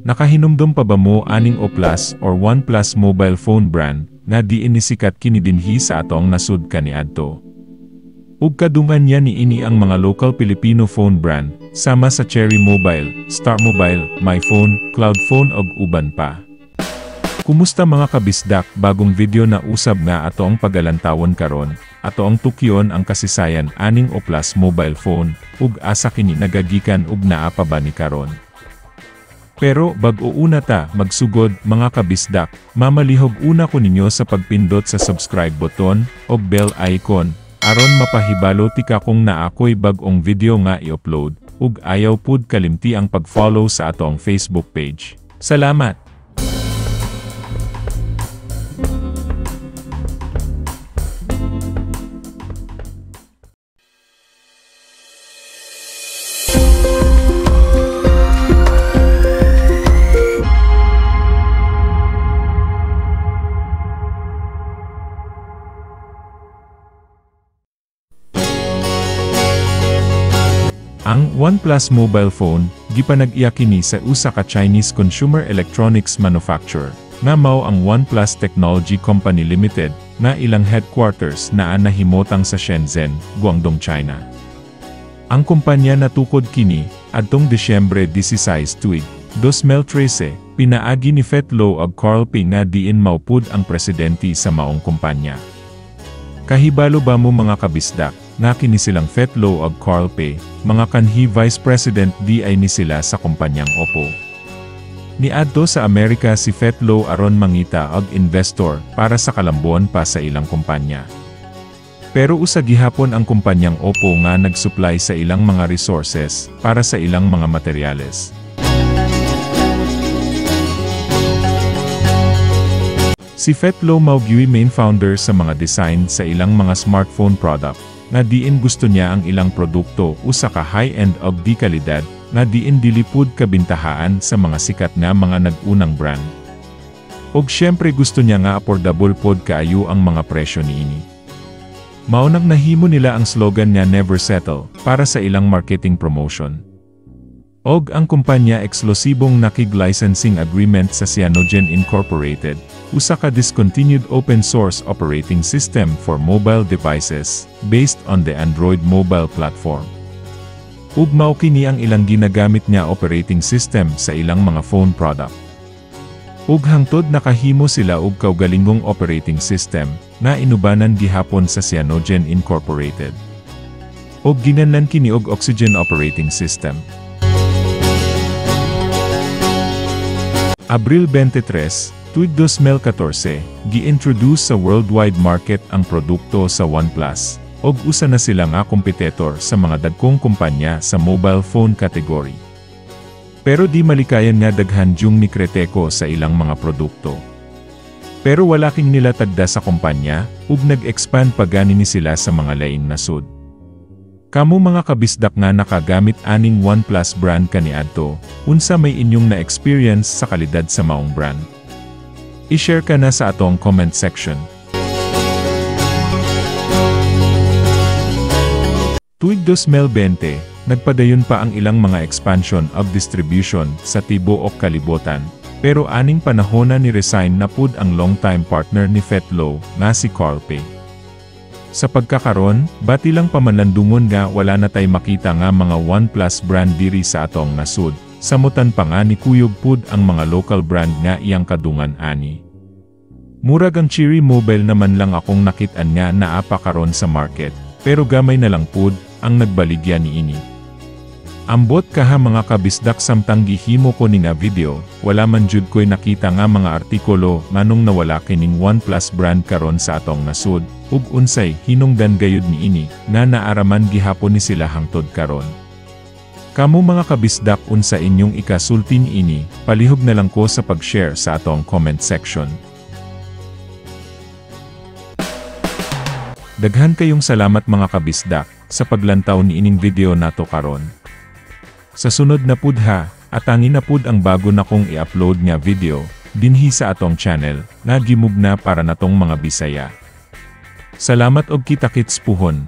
Nakahinumdum pa ba mo aning Oplus or OnePlus mobile phone brand nga diin nisikat kini dinhi sa atong nasud kaniadto? Ug kadungan niya niini ang mga local Filipino phone brand sama sa Cherry Mobile, Star Mobile, MyPhone, Cloudphone ug uban pa. Kumusta mga kabisdak, bagong video na usab nga ato ang pagalantawon karon, ato ang tukyon ang kasisayan aning Oplus mobile phone ug asa kini nagagikan ug naa pa ba ni karon. Pero bag-o una ta magsugod mga kabisdak, mamalihog una ko ninyo sa pagpindot sa subscribe button o bell icon aron mapahibalo tika kung naakoy bag-ong video nga i-upload, ug ayaw pud kalimti ang pag-follow sa atong Facebook page. Salamat! Ang OnePlus mobile phone, gipanag-iya kini sa usa ka Chinese consumer electronics manufacturer, nga mao ang OnePlus Technology Company Limited, nga ilang headquarters naa nahimotang sa Shenzhen, Guangdong, China. Ang kumpanya natukod kini adtong Disyembre 16 tuig 2013, pinaagi ni Fat Low ug Carl Pei nga diin maupod ang presidente sa maong kumpanya. Kahibalo ba mo mga kabisdak, nga kini silang Fat Low ug Carl Pei, mga kanhi Vice President DI ni sila sa kumpanyang Oppo. Niadto sa Amerika si Fat Low aron mangita og investor para sa kalambuan pa sa ilang kumpanya. Pero usa gihapon ang kumpanyang Oppo nga nag-supply sa ilang mga resources para sa ilang mga materyales. Si Fat Low mao gyud main founder sa mga design sa ilang mga smartphone product, nga diin gusto niya ang ilang produkto usa ka high-end og di kalidad, nga diin dili pud kabintahaan sa mga sikat nga mga nag-unang brand. Og syempre gusto niya nga affordable pod kaayo ang mga presyo niini. Mao nang nahimo nila ang slogan nga Never Settle para sa ilang marketing promotion. Og ang kumpanya eksklusibong nakig-licensing agreement sa Cyanogen Incorporated, usa ka discontinued open-source operating system for mobile devices based on the Android mobile platform. Ug mao kini ang ilang ginagamit nga operating system sa ilang mga phone product. Ug hangtod nakahimo sila og kaugalingong operating system nga inubanan gihapon sa Cyanogen Incorporated. Ug ginanlan kini og Oxygen Operating System. Abril 23, 2014, gi-introduce sa worldwide market ang produkto sa OnePlus, og usa na sila nga kompetitor sa mga dagkong kumpanya sa mobile phone category. Pero di malikayan nga daghan jung ni kritiko sa ilang mga produkto. Pero wala king nila tagda sa kumpanya, ug nag-expand pa gani ni sila sa mga laing nasud. Kamo mga kabisdak nga nakagamit aning OnePlus brand kaniadto, unsa may inyong na-experience sa kalidad sa maong brand? I-share ka na sa atong comment section. Tuig 2020, nagpadayon pa ang ilang mga expansion of distribution sa tibuok kalibutan, pero aning panahona ni resign na pud ang longtime partner ni Fat Low nga si Carl Pei. Sa pagkakaron, bati lang pamanlandungon nga wala na tay makita nga mga OnePlus brand diri sa atong nasud, samutan pa nga ni kuyog pud ang mga local brand nga iyang kadungan ani. Murag ang Cherry Mobile naman lang akong nakit-an nga naa pa karon sa market, pero gamay na lang pud ang nagbaligya niini. Ambot kaha mga kabisdak samtang gihimo ko ni nga video, wala man jud ko'y nakita nga mga artikulo nganong nawala kining OnePlus brand karon sa atong nasud, ug unsay hinungdan gayud niini nga naaraman gihapon ni sila hangtod karon. Kamo mga kabisdak unsa inyong ikasulti niini, palihog na lang ko sa pag-share sa atong comment section. Daghan kayong salamat mga kabisdak sa paglantaw niining video nato karon. Sa sunod na pud ha, atangi na pud ang bago na kong i-upload nga video, dinhi sa atong channel, nga gimugna para natong mga Bisaya. Salamat og kita-kits puhon.